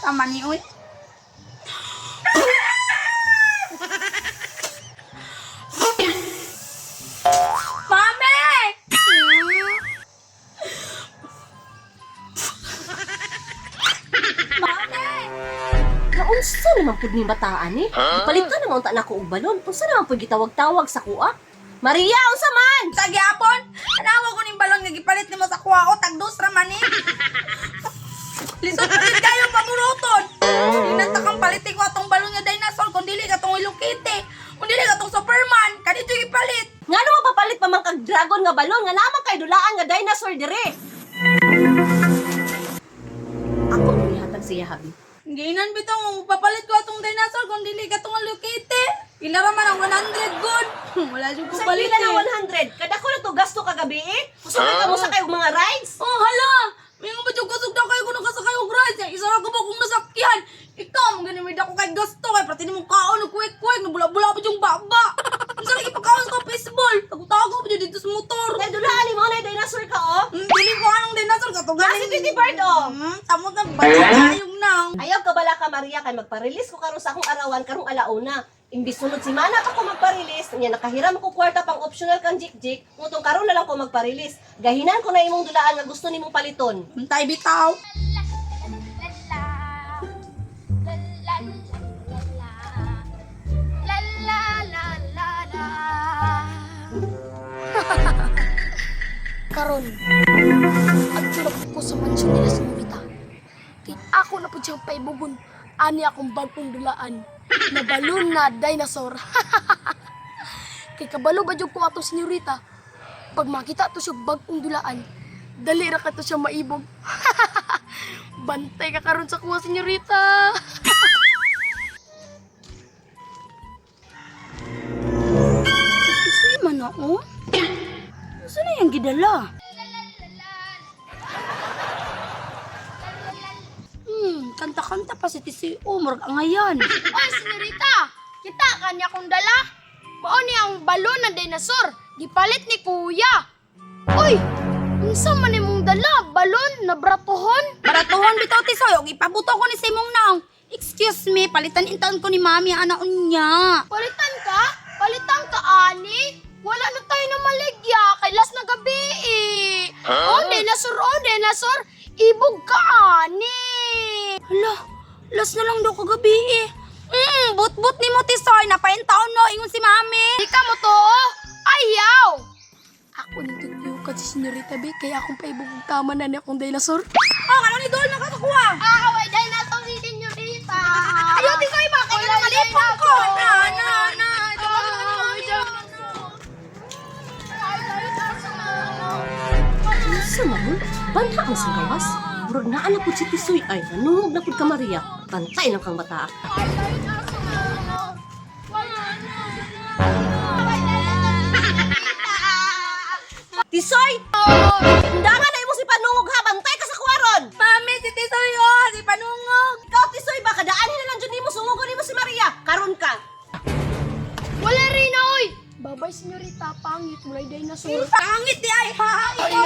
Tama ni uy. Mami! Mami! Naunsa naman pud ning bataan eh? Huh? Ka naman unta nako og balon. Unsa naman pud gitawag-tawag sa kuha? Maria, unsa man? Sa gyapon, tanawa ko ning balon nga gipalit nimo sa kuha ko tag dos ra man eh. Lisod pa gid kayo pamuruton. Inanta kang palitin ko atong balon nga dinosaur kun dili ka tong Hello Kitty. Kun dili ka tong Superman, kanito gipalit. Ngano mapapalit pa man kag dragon nga balon nga naman kay dulaan nga dinosaur dire? Ako ang gihatag siya habi. Giinan bitaw nga papalit ko atong dinosaur kung dili ka tong Hello Kitty. Pila ra man ang 100 good. Wala jud ko Sa palit. pila eh. na 100, kada ko na to gasto kagabi eh. Kusog ka mo sakay og mga rides. Oh, hala! May nga ba dyan kusog daw kayo kung nakasakay og rides? Eh, isa ra ko ba kung nasakyan? Ikaw, mga ganun ako kay gasto kay pati nimong kaon og kwek-kwek, nabula-bula pa diyang baba. Ang sarang ipakaon sa baseball. Tago-tago pa dyan dito sa motor. Kay dulaan mo na dinosaur ka oh. Dili ko anong dinosaur katugan. Nasa Titi Bird, oh. Tamot na batayong na. Ayaw ka bala ka Maria kay magpa-release ko karon sa akong arawan karong alauna. Imbis sunod si mana pa ko magpa-release, nya nakahiram ko kwarta pang optional kang jik-jik, mutong karon na lang ko magpa-release. Gahinan ko na imong dulaan nga gusto nimong paliton. Untay bitaw. Karon, adto na pud ko sa mansyon nila sa Nurita. Kay ako na pud siyang paibugon ani akong bagong dulaan na balon na dinosaur. Kay kabalo ba jud ko atong senyorita? Pag makita to siya bagong dulaan, dali ra ka to siya maibog. Bantay ka karon sa kuha, senyorita. Isuy man ako. Saan na yung gidala? Kanta-kanta pa si TCO, murag angayan. Oy, senyorita! Kita kanya kong dala. Mao ni ang balon ng dinosaur. Gipalit ni kuya. Uy! Unsa man imong dala? Balon na bratohon? Baratuhon bitaw tisoy, og ipabuto ko ni Simong naong. Excuse me, palitan intaon ko ni mami ang anaon niya. Palitan ka? Palitan ka, ani? Wala na tayo na maligya. Kay last na gabi eh. Oh, dinosaur, oh, dinosaur. Ibog ka, ani. Hala, last na lang daw kagabi eh. But-but ni mo tisoy, napaintaon no, ingon si mami. Di ka mo to, oh. Ayaw! Ako nang tutuyukan si Senyorita B, kaya akong paibog tama na niya akong dinosaur. Oh, ano ni Dol nakakakuha? Ah, way dinosaur si Senyorita. Ayaw tisoy ba, kaya na malipon ko. Na, na, na. Ito ba ni mami? Unsa man? Banha ang sa gawas. Murag naa na pud si Tisoy ay nanungog na pud ka Maria. Bantay lang kang bata. Tisoy! Undangan na imo si panungog ha, bantay ka sa kuwaron. Mami, si Tisoy oh, si Panungog. Ikaw Tisoy ba kadaan na lang jud nimo sungogon nimo si Maria. Karon ka. Wala rin na, oy! Babay, Senyorita. Pangit. Walay dinosaur. Pangit di ay ha. Ikaw.